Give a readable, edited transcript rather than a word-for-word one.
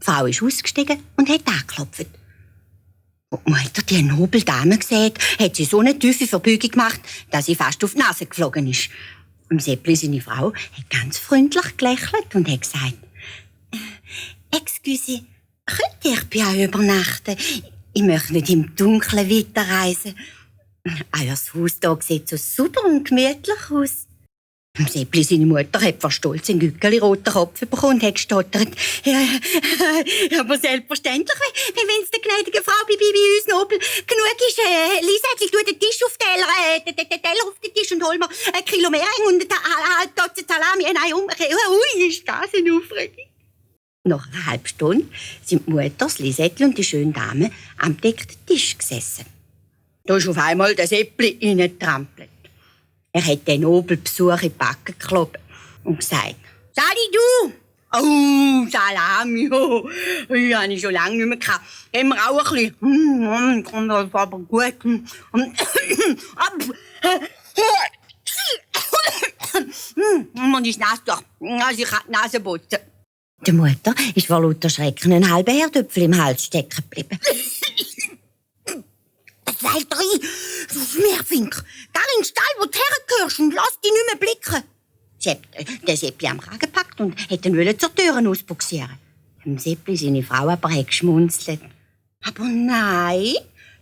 Frau ist ausgestiegen und hat angeklopft. Als die Mutter die Nobeldame gesehen hat sie so eine tiefe Verbeugung gemacht, dass sie fast auf die Nase geflogen ist. Und Seppli, seine Frau, hat ganz freundlich gelächelt und hat gesagt, «Excuse, könnte ich bei euch übernachten? Ich möchte nicht im Dunkeln weiterreisen. Euer Haus hier sieht so super und gemütlich aus.» Seppli, seine Mutter, hat vor Stolz einen roten Kopf bekommen und hat gestottert. Ja, aber selbstverständlich, wenn es der gnädigen Frau bei uns Nobel genug ist. Liesel, tu den Tisch auf den Teller auf den Tisch und hol mir ein Kilo Mering und eine Dotze Salami. Nein, ui, ist das eine Aufregung. Nach einer halben Stunde sind die Mutter, das Lisettl und die schöne Dame am deckten Tisch gesessen. Da ist auf einmal der Seppli reingetrampelt. Er hat den Nobelbesuch in die Backe geklopft und gesagt, «Sali, du! Oh, Salami, oh, die habe ich schon lange nicht mehr gehabt. Haben wir auch ein bisschen. Kommt das aber gut. Man ist nass doch. Also ich habe die Nase putzen.» Der Mutter ist vor lauter Schrecken ein halber Herdöpfel im Hals stecken geblieben. «Seil rein, du Schmerfink! Geh in den Stall, wo du hergehörst und lass dich nicht mehr blicken!» Sie hat den Seppli am Kragen gepackt und wollte ihn zur Tür ausbuxieren. Seppli, seine Frau, aber hat geschmunzelt. «Aber nein,